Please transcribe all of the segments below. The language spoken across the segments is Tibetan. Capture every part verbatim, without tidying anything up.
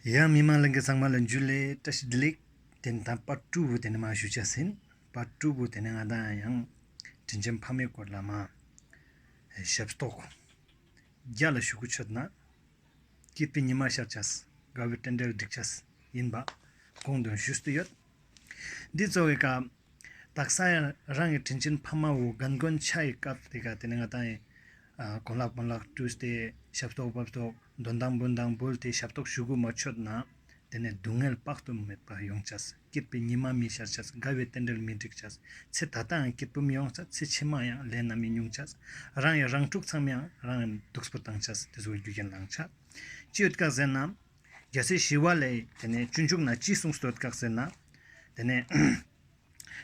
ཡང་མི་མང་ལྷན་རྒྱས་ཚང་མ་ལ་འཇུ་ལེ་བཀྲ་ཤིས་བདེ་ལེགས། དེ་ནི་ད་པར་ཊུ་བོ་དེ་ནི་མ་ཞུ་ཆ་ཟིན། པར་ཊུ་བོ་དེ་ནི་ང་དང་ཡང་དྲིན་ཅན་ཕ་མའི་སྐོར་ལ་མ་ཞབས་ཏོག་རྒྱ་ལ་ཞུ་གུ་ཆོད་ན། སྐྱིད་པའི་ཉི་མ་ཤར་ཆས། དགའ་བའི་རྟེན་འབྲེལ་འགྲིག་ཆས་ཡིན་པ་དགོངས་དོན་ཞུས་ཏེ་ཡོད། འདི་གཙོ་བོའི་སྐབས་དག་ས་ཡང་རང་གི་དྲིན་ཅན་ཕ་མ་བོ་རྒན་རྒོན་ཆགས་ཡི་སྐབས་དེ་ག་དེ་ནི་ང་དང་ཡི་གོན་ལག་སྤོན་ལག་བཀྲུས་ཏེ་ཞབས་ཏོག་བབས་ཏོག་འདོན་ཐང་འབུལ་ཐང་འབུལ་ཏེ་ཞབས་ཏོག་ཞུ་གུ་མ་ཆོད་ན། དེ་ནས་སྡུག་བསྔལ་དཔག་ཏུ་མེད་པ་ཡོང་ཆས། སྐྱིད་པའི་ཉི་མ་མི་ཤར་ཆས། དགའ་བའི་རྟེན་འབྲེལ་མི་འགྲིག་ཆས། ཚེ་ད་ལྟའང་སྐྱིད་པོ་མི་ཡོང་ཆས། ཚེ་ཕྱི་མ་ཡང་ལས་སྣ་མི་ཉུང་ཆས། རང་ཡི་རང་ཕྲུག་ཚང་མ་ཡང་རང་ཡང་སྡུག་པོ་བཏང་ཆས། དེ་ཚོའི་རྒྱུ་རྐྱེན་ལངས་ཆ། ཅི་ཡོད་ཀག་ཟེར་ན། རྒྱལ་སྲས་ཞི་བ་ལྷས་དེ་ནས་སྤྱོད་འཇུག་ན་ཅི་གསུངས་སྟོད་ཀག་ཟེར་ན། དེ་ནས་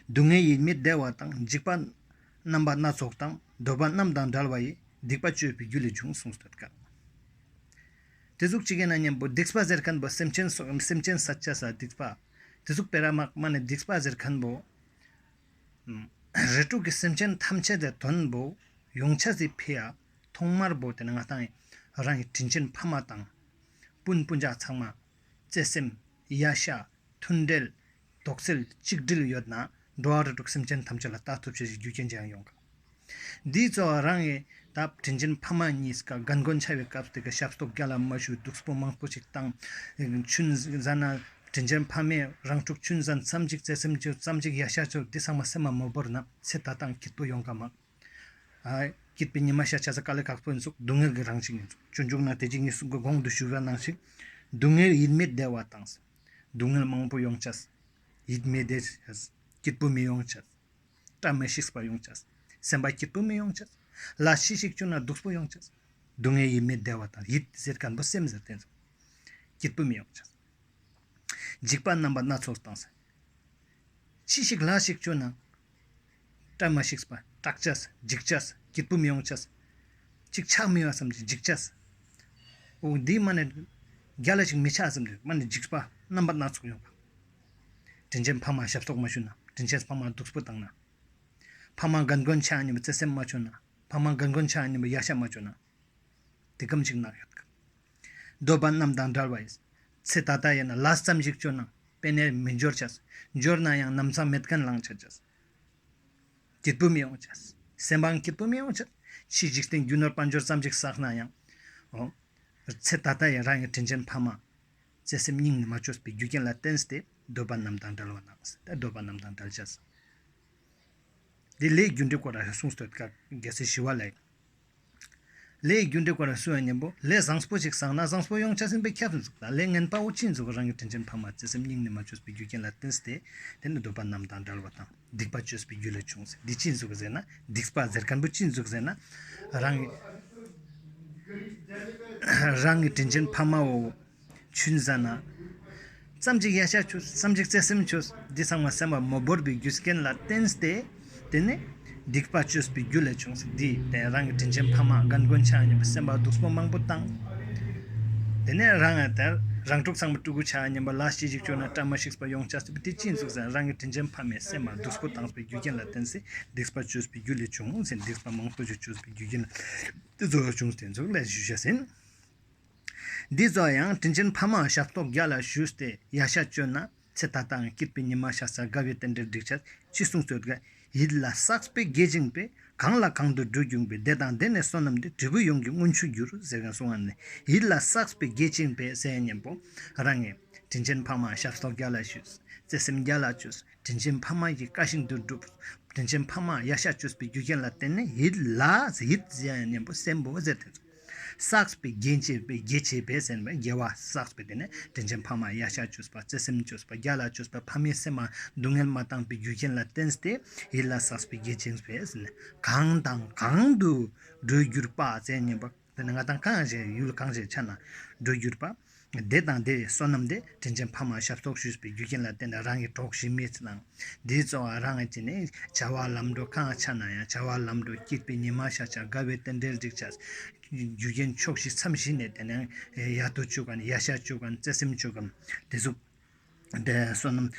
སྡུག་བསྔལ་ཡིད་མི་བདེ་བ་དང་། འཇིགས་པ་རྣམ་པ་སྣ་ཚོགས་དང་། འདོད་པ་རྣམས་དང་བྲལ་བ་ཡི། སྡིག་པ་སྤྱོད་པའི་རྒྱུ་ལས་བྱུང་གསུངས་སྟོད་ཀག་དེ་ཟུག་ཅིག་ཡིན་ན་མཉམ་པོ་སྡིག་པ་ཟེར་མཁན་པོ་སེམས་ཅན་སོགས་སེམས་ཅན་སད་ཆ་ས་སྡིག་པ། དེ་ཟུག་སྤེ་ར་མག་མ་ནས་སྡིག་པ་ཟེར་མཁན་པོ། རིགས་དྲུག་གི་སེམས་ཅན་ཐམས་ཅད་དེ་དོན་པོ་ཡོང་ཆ་ཟིག་ཕི་ཡ། ཐོག་མར་པོ་དེ་ནི་ང་དང་རང་གི་དྲིན་ཅན་ཕ་མ་དང་། སྤུན་སྤུན་ཀྱག་ཚང་མ། བརྩེ་སེམས། ཡ་ཤ། མཐུན་འབྲེལ། དོགས་སེལ་གཅིག་སྒྲིལ་ཡོད་ན་འགྲོ་བ་རིགས་དྲུག་སེམས་ཅན་ཐམས་ཅད་ལ་ལྟ་ཐུབ་ཆེ་ཞིག་རྒྱུ་རྐྱེན་ཅང་ཡོང་ག་འདིའི་གཙོ་བོ་རང་གི་ད་དྲིན་ཅན་ཕ་མ་གཉིས་ཀ་རྒན་རྒོན་ཆགས་པའི་སྐབས་དེ་ག་ཞབས་ཏོག་རྒྱ་ལ་མ་ཞུ་སྡུག་པོ་མང་པོ་ཞིག་བཏང་། ཆུན་ཟ་ན་དྲིན་ཅན་ཕ་མས་རང་ཕྲུག་ཆུན་ཟ་ན་ཙམ་ཅིག་བརྩེ་སེམས་ཅིག་ཙམ་ཅིག་ཡ་ཤ་ཅིག་འདི་ཚང་མ་སེམས་མ་མ་བོར་ན་ཚེ་ད་ལྟའང་སྐྱིད་པོ་ཡོང་ག་མ། ཨ། སྐྱིད་པའི་ཉི་མ་ཤར་ཆ་ས་དཀའ་ལས་ཁག་པོ་ཡིན་ཚུགས། སྡུག་བསྔལ་གྱི་རང་བཞིན་ཡིན་ཚུགས། སྤྱོད་འཇུག་ན་དེ་ཅིག་ཉིས་གསུང་གི་གོང་དུ་ཞུ་བ་ནང་བཞིན། སྡུག་བསྔལ་ཡིད་མི་བདེ་བ་དང་། སྡུག་བསྔལ་མང་པོ་ཡོང་ཆས། ཡིད་མི་བདེ་ཆས། སྐྱིད་པོ་མི་ཡོང་ཆས། བཀྲ་མི་ཤིས་པ་ཡོང་ཆས། སེམས་པ་སྐྱིད་པོ་མི་ཡོང་ཆས། ལ་ཤི་ཞིག་བཅུག་ན་སྡུག་པོ་ཡོང་ཆས། སྡུག་བསྔལ་ཡིད་མི་བདེ་བ་དང་ཡིད་ཟེར་མཁན་པོ་སེམས་ཟེར་དེ་ཚོ། སྐྱིད་པོ་མི་ཡོང་ཆས། འཇིགས་པ་རྣམ་པ་སྣ་ཚོགས་དང་ཟེར། ཅི་ཞིག་ལ་ཞིག་བཅོས་ན། བཀྲ་མ་ཤིས་པ་སྐྲག་ཅས་འཇིགས་ཅས་སྐྱིད་པོ་མི་ཡོང་ཅས། ཅིག་ཆགས་མི་ཡོང་བསམ་གྱི་འཇིགས་ཅས། འོ་འདི་མ་ནས་རྒྱ་ལ་ཞིག་མི་ཆགས་བསམ་གྱི་མ་ནས་འཇིགས་པ་རྣམ་པ་སྣ་ཚོགས་ཡོང་བ། དྲིན་ཅན་ཕ་མ་ཞབས་ཏོག་མ་ཞུ་ན། དྲིན་ཅན་ཕ་མ་སྡུག་པོ་བཏང་ན། ཕ་མ་རྒན་རྒོན་ཆགས་ཉིན་པ་བརྩེ་སེམས་མ་བཅོས་ན། ཕ་མ་རྒན་རྒོན་ཆགས་ཉིན་པ་ཡ་ཤ་མ་བཅོས་ན། དེ་གམ་ཞིག་ནག་ཡོད་གི། འདོད་པ་རྣམས་དང་བྲལ་བ་ཡིས། ཚེ་ད་ལྟ་ཡིན་ན་ལས་ཙམ་ཞིག་བཅོས་ན་དཔེ་ནས་མི་འབྱོར་ཆས། འབྱོར་ན་ཡང་ནམ་ཚང་མེད་མཁན་ལངས་ཆ་ཆས། སྐྱིད་པོ་མི་ཡོང་ཆས། སེམས་པའང་སྐྱིད་པོ་མི་ཡོང་ཆས། ཕྱི་འཇིག་རྟེན་རྒྱུ་ནོར་དཔལ་འབྱོར་ཙམ་ཞིག་བསགས་ན་ཡང་། འོ། ཚེ་ད་ལྟ་ཡང་རང་གི་དྲིན་ཅན་ཕ་མ། བརྩེ་སེམས་སྙིང་ནས་མ་བཅོས་པའི་རྒྱུ་རྐྱེན་ལ་བརྟེན་ཏེ་འདོད་པ་རྣམས་དང་བྲལ་བ་ནང་ཟེར་ཏེ་འདོད་པ་རྣམས་དང་བྲལ་ཆས། འདི་ལས་རྒྱུ་འབྲས་སྐོར་ལ་གསུངས་སྟོད་ཀ་རྒྱལ་སྲས་ཞི་བ་ལྷས། ལས་རྒྱུ་འབྲས་སྐོར་ལ་གསུངས་པ་ཉིན་པོ་ལས་བཟང་པོ་ཞིག་བསགས་ན་བཟང་པོ་ཡོང་ཆ་ཟིན་པའི་ཁྱབ་འཛུགས་དང་ལས་ངན་པ་བོ་ཅི་འཛུགས་རང་གི་དྲིན་ཅན་ཕ་མ་བརྩེ་སེམས་སྙིང་ནས་མ་བཅོས་པའི་རྒྱུ་རྐྱེན་ལ་བརྟེན་ཏེ་དེ་ནི་འདོད་པ་རྣམས་དང་བྲལ་བ་དང་སྡིག་པ་བཅོས་པའི་རྒྱུ་ལས་བྱུང་ཟེར་འདི་ཅི་འཛུགས་ཟེར་ན་སྡིག་པ་ཟེར་མཁན་པོ་ཅི་འཛུགས་ཟེར་ན་རང་གི་རང་གི་དྲིན་ཅན་ཕ་མ་བོ། ཆུན་ཟ་ན། ཙམ་ཅིག་ཡ་ཤ་ཆུ་ཙམ་ཅིག་བརྩེ་སེམས་ཆུ་འདི་ཚང་མ་སེམས་པ་མ་བོར་བའི་རྒྱུ་རྐྱེན་ལ་བརྟེན་ཏེ། དེ་ནས་སྡིག་པ་བཅོས་པའི་རྒྱུ་ལས་བྱུང་ཟེར་འདི་དེ་རང་གི་དྲིན་ཅན་ཕ་མ་རྒན་རྒོན་ཆགས་ཉིན་པ་སེམས་པ་སྡུག་པོ་མང་པོ་བཏང་། དེ་ནས་རང་ཡང་དེར་རང་ཕྲུག་ཚང་མ་ཕྲུ་གུ་ཆགས་ཉིན་པ་ལ་ཤི་ཞིག་བཅོས་ན་བཀྲ་མ་ཤིས་པ་ཡོང་ཆ་ཟེར་བ་དེ་ཅི་འཛུགས་ཟེར་རང་གི་དྲིན་ཅན་ཕ་མས་སེམས་པ་སྡུག་པོ་བཏང་བའི་རྒྱུ་རྐྱེན་ལ་བརྟེན་ཏེ་སྡིག་པ་བཅོས་པའི་རྒྱུ་ལས་བྱུང་ཟེར་སྡིག་པ་མང་པོ་ཞིག་བཅོས་པའི་རྒྱུ་རྐྱེན་ལ་དེ་ཚོ་བྱུང་སྟེ་འཛུགས་ལས་ཞུ་བྱ་ཟིན། འདི་ཚོ་ཡང་དྲིན་ཅན་ཕ་མ་ཞབས་ཏོག་རྒྱ་ལ་ཞུས་ཏེ་ཡ་ཤ་བཅོས་ན་ཚེ་ད་ལྟའང་སྐྱིད་པའི་ཉི་མ་ཤར་ས་དགའ་བའི་རྟེན་འབྲེལ་འགྲིག་ཆ་ཅི་གསུངས་ཚོད་ག་ཡིད་ལ་བསགས་པའི་དགེ་ཅིང་པས་གང་ལ་གང་འདུལ་འགྲོ་གྱུར་པའི་བདེ་དང་བདེ་ནས་བསོད་ནམས་འདི་འབྲས་བུ་ཡོངས་ཀྱི་སྔོན་ཆད་འགྱུར་ཟེར་ག་གསུང་བ་ནི་ཡིད་ལ་བསགས་པའི་དགེ་ཅིང་པས་ཟེར་ཉན་པོ་རང་ངས་དྲིན་ཅན་ཕ་མ་ཞབས་ཏོག་རྒྱ་ལ་ཞུས། བརྩེ་སེམས་རྒྱ་ལ་བཅོས། དྲིན་ཅན་ཕ་མ་ཡི་བཀའ་བཞིན་དུ་སྒྲུབ། དྲིན་ཅན་ཕ་མ་ཡ་ཤ་བཅོས་པའི་རྒྱུ་རྐྱེན་ལ་བརྟེན་ནས་ཡིད་ལ་ཡིད་ཟེར་ཉན་པོ་སེམས་པོ་ཟེར་དེ་ཚོ། བསགས་པའི་དགེ་བྱས་པའི་དགེ་བྱས་པའི་ཟེར་བའི་དགེ་བ་བསགས་པའི་དེ་ནས་དྲིན་ཅན་ཕ་མ་ཡ་ཤ་བཅོས་པ་བརྩེ་སེམས་བཅོས་པ་རྒྱ་ལ་བཅོས་པ་ཕ་མའི་སེམས་མ་སྡུག་བསྔལ་མ་བཏང་པའི་རྒྱུ་རྐྱེན་ལ་བརྟེན་ཏེ་ཡིད་ལ་བསགས་པའི་དགེ་བྱས་པའི་ཟེར་ནས་གང་དང་གང་དུ་འགྲོ་གྱུར་པ་ཟེར་ཉན་པ་དེ་ནས་ང་དང་གང་ཞིག་ཡུལ་གང་ཞིག་ཆ་ན་འགྲོ་གྱུར་པ། བདེ་དང་བདེ་བའི་བསོད་ནམས་དེ་དྲིན་ཅན་ཕ་མ་ཞབས་ཏོག་ཞུས་པའི་རྒྱུ་རྐྱེན་ལ་བརྟེན་ནས་རང་གི་གྲོགས་ཞི་མི་ཚེ་དང་། འདིའི་གཙོ་བོ་རང་གི་ནི་བྱ་བ་ལམ་འགྲོ་གང་ཆ་ན་ཡང་བྱ་བ་ལམ་འགྲོ་སྐྱིད་པའི་ཉི་མ་ཤར་ཆ་དགའ་བའི་རྟེན་འབྲེལ་འགྲིག་ཆ། རྒྱུ་རྐྱེན་ཕྱོགས་བཞི་མཚམས་བཞི་ནས་དེ་ནས་ཡ་ཏོ་བཅུག་གམ་ཡ་ཤ་བཅུག་གམ་བརྩེ་སེམས་བཅུག་གམ་དེ་ཚོ། དེ་བསོད་ནམས།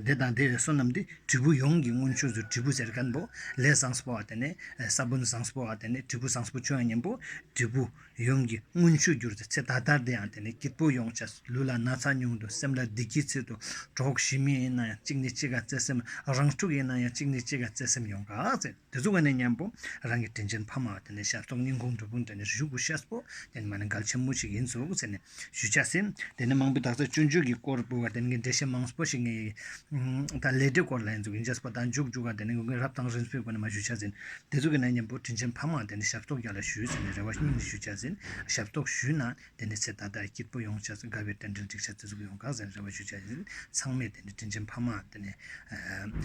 བདེ་དང་བདེ་བའི་བསོད་ནམས་དེ་འབྲས་བུ་ཡོངས་ཀྱི་སྔོན་ཆད་སུ་འབྲས་བུ་ཟེར་མཁན་པོ་ལས་བཟང་པོ་བ་དེ་ནས་ས་བོན་བཟང་པོ་བ་དེ་ནས་འབྲས་བུ་བཟང་པོ་བྱུང་ཡ་མཉམ་པོ་འབྲས་བུ་ ཡུམ་གྱི་མངོན་ཤེས་གྱུར་ཏེ་ཚེ་ད་ལྟར་དེ་ཡང་དེ་ནི་སྐྱིད་པོ་ཡོང་བྱས། ལུས་ལ་ན་ཚ་ཉུང་དུ་སེམས་ལ་བདེ་སྐྱིད་ཚུལ་དུ་གྲོགས་ཞི་མི་ཡིན་ན་ཡང་གཅིག་ནས་གཅིག་ག་བརྩེ་སེམས། རང་ཕྲུག་ཡིན་ན་ཡང་གཅིག་ནས་གཅིག་ག་བརྩེ་སེམས་ཡོང་ག་ཟེར། དེ་ཚོ་ག་ནས་མཉམ་པོ་རང་གི་དྲིན་ཅན་ཕ་མ་དེ་ནས་ཞབས་ཏོག་སྙིང་ཁོང་གྲུབ་པོ་དེ་ནས་ཞུ་དགོས་ཤེས་པོ་དེ་ནས་མ་ནི་གལ་ཆེན་མོ་ཞིག་ཡིན་ཟུག་ཟེར་ནས་ཞུ་བྱ་ཟིན། དེ་ནས་མང་པོའི་དག་ས་སྤྱོད་འཇུག་གི་སྐོར་བུ་བ་དེ་ནས་འགྲེལ་བཤད་མང་པོ་ཞིག་ངས་ད་ལས་འབྲས་སྐོར་ལ་ཡིན་ཟུག་ཡིན་ཅེས་པ་དང་འཇུག་འཇུག་ག་དེ་ནས་རབ་དང་རིམ་པའི་སྒོ་ནས་མ་ཞུ་བྱ་ཟིན། དེ་ཚོ་གི་ནང་མཉམ་པོ་དྲིན་ཅན་ཕ་མ་དེ་ནི་ཞབས་ཏོག་རྒྱ་ལ་ཞུས་ཟེར་ནས་རེ་བ་སྙིང་ནས་ཞུ་བྱ་ཟིན། ཞབས་ཏོག་ཞུས་ན་དེ་ནི་ཚེ་ད་ལྟ་སྐྱིད་པོ་ཡོང་བྱ་ཟིན། དགའ་བའི་རྟེན་འབྲེལ་འགྲིག་བྱ་དེ་ཚོ་གི་ཡོང་ག་ཟེར་ནས་རེ་བ་ཞུ་བྱ་ཟིན། ཚང་མས་དེ་ནི་དྲིན་ཅན་ཕ་མ་དེ་ནི་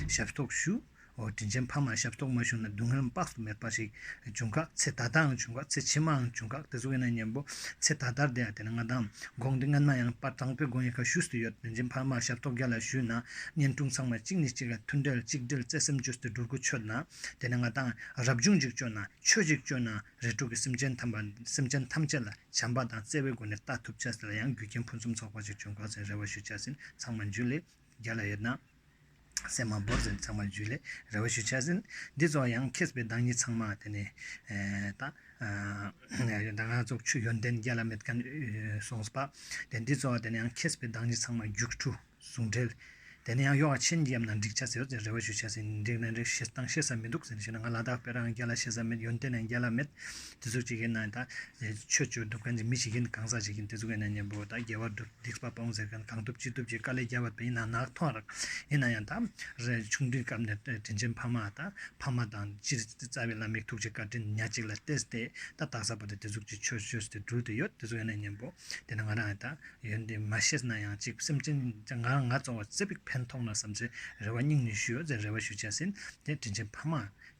ཞབས་ཏོག་ཞུ། འོ་དྲིན་ཅན་ཕ་མ་ཞབས་ཏོག་མ་ཞུས་ན་སྡུག་བསྔལ་དཔག་ཏུ་མེད་པ་ཞིག་བྱུང་ག་ཚེ་ད་ལྟའང་བྱུང་ག་ཚེ་ཕྱི་མའང་བྱུང་ག་དེ་ཚོ་གི་ནང་མཉམ་པོ་ཚེ་ད་ལྟར་དེ་ཡང་དེ་ནི་ང་དང་དགོངས་འདི་སྔན་མ་ཡང་པ་དྲང་པོའི་དགོངས་ཡིན་ཁ་ཞུས་སུ་ཡོད། དྲིན་ཅན་ཕ་མ་ཞབས་ཏོག་རྒྱ་ལ་ཞུས་ན་གཉེན་དྲུང་ཚང་མ་གཅིག་ནས་གཅིག་ལ་མཐུན་འབྲེལ་གཅིག་སྒྲིལ་བརྩེ་སེམས་བཅོས་ཏེ་འགྲོ་དགོས་ཆོད་ན། དེ་ནས་ང་དང་རབ་བྱུང་ཅིག་བཅོས་ན་ཆོས་ཅིག་བཅོས་ན་རིགས་དྲུག་གི་སེམས་ཅན་ཐམས་པ་སེམས་ཅན་ཐམས་ཅད་ལ་བྱམས་པ་དང་བརྩེ་བའི་སྒོ་ནས་ལྟ་ཐུབ་ཆ་ཟེར་ལ་ཡང་རྒྱུ་རྐྱེན་ཕུན་སུམ་ཚོགས་པ་ཅིག་བྱུང་ག་ཟེར་རེ་བ་ཞུ་བྱ་ཟིན། ཚང་མ་འཇུ་ལེ་རྒྱ་ལ་ཡོད་ན། སེམས་མ་བོར་ཟིན། ཚང་མ་འཇུ་ལེ་རེ་བ་ཞུ་བྱ་ཟིན། འདི་ཚོ་ཡང་མཁས་པའི་བདག་ཉིད་ཚང་མ་དེ་ནས་ད་ད་ང་ཚོ་ཆོས་ཡོན་ཏན་རྒྱ་ལ་མེད་མཁན་གསུངས་པ་དེ་འདི་ཚོ་དེ་ནས་ཡང་མཁས་པའི་བདག་ཉིད་ཚང་མ་རྒྱུགས་ཁྲུ། ཟུང་འབྲེལ། དེ་ནས་ཡང་ཡོ་ག་ཆེན་གྱི་ཡམ་ན་འགྲིག་ཆ་ཟེར་ཟེར་རེ་བ་ཞུ་ཆ་ཟིན། འགྲིག་ན་འགྲིག་ཤེས་སྟངས་ཤེས་ས་མི་འདུག་ཟེར་ཞེ་ན་ང་ལ་དྭགས་པའི་རང་རྒྱ་ལ་ཤེས་ས་མེད། ཡོན་ཏན་ཡང་རྒྱ་ལ་མེད། དེ་ཚོ་གཅིག་ཡིན་ན་ད་ཆོས་བཅོས་སྒྲུབ་མཁན་གྱི་མི་ཞིག་ཡིན། གང་ཟག་ཞིག་ཡིན། དེ་ཚོ་ག་ནས་མཉམ་པོ་ད་དགེ་བ་སྒྲུབ་སྡིག་པ་སྤོང་ཟེར་མཁན་གང་ཐུབ་ཅི་ཐུབ་ཀྱི་དཀའ་ལས་རྒྱབ་པ་ཡིན་ན་ནག་ཐོང་རག་ཡིན་ན་ཡང་ད་རེ་ཆུང་དུས་སྐབས་ནས་དྲིན་ཅན་ཕ་མ་ད་ཕ་མ་དང་སྤྱིར་རྩ་བའི་བླ་མའི་ཐུགས་རྗེ་བཀའ་དྲིན་ཉག་གཅིག་ལ་བལྟས་ཏེ་ད་དག་ས་བར་དུ་དེ་ཚོ་གཅིག་ཆོས་བཅོས་ཏེ་འགྲུལ་དུ་ཡོད། དེ་ཚོ་ག་ནས་མཉམ་པོ་དེ་ནས་ང་རང་ད། ཡོན་ཏན་མ་ཤེས་ན་ཡང་གཅིག་སེམས་ཅན་ང་ང་གཙོ་བོ་ཙེ་པིག་ཕན་ཐོགས་ན་བསམ་ཚེ་རེ་བ་སྙིང་ནས་ཞུ་ཡོད་ཟེར་རེ་བ་ཞུ་བྱ་ཟིན། དེ་དྲིན་ཅན་ཕ་མ་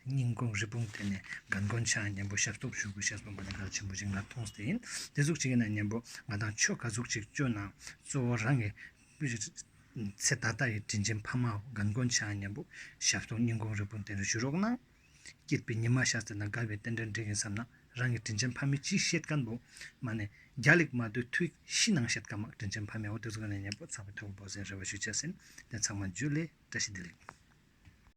སྙིང་ཁོང་རི་བོང་དེ་ནས་རྒན་རྒོན་ཆགས་མཉམ་པོ་ཞབས་ཏོག་ཞུ་དགོས་ཤེས་པ་མ་ནི་གལ་ཆེན་པོ་ཞིག་ང་མཐོང་སྟེ་ཡིན། དེ་ཟུག་ཅིག་ཡིན་ན་མཉམ་པོ་ང་དང་ཆོས་ག་ཟུག་ཅིག་བཅོས་ན་གཙོ་བོ་རང་གི་ཚེ་ད་ལྟ་ཡི་དྲིན་ཅན་ཕ་མ་རྒན་རྒོན་ཆགས་མཉམ་པོ་ཞབས་ཏོག་སྙིང་ཁོང་རི་བོང་དེ་ནས་ཞུ་རོགས་གནང་། སྐྱིད་པའི་ཉི་མ་ཤར་ཟེར་ན་དགའ་བའི་རྟེན་འབྲེལ་འགྲིག་ཡིན་བསམ་ན་རང་གི་དྲིན་ཅན་ཕ་མའི་ཅི་བཤད་མཁན་པོ་མ་ནས་རྒྱ་ལིག་མ་དུས་ཐུག་ཤི་ནང་བཤད་མཁན་མ་དྲིན་ཅན་ཕ་མའི་འོ་དེ་ཚོ་ག་ནས་མཉམ་པོ་ཚང་མ་ཐུག་པོ་ཟེར་རེ་བ་ཞུ་བྱ་ཟིན། དེ་ཚང་མ་འཇུ་ལེ་བཀྲ་ཤིས་བདེ་ལེགས།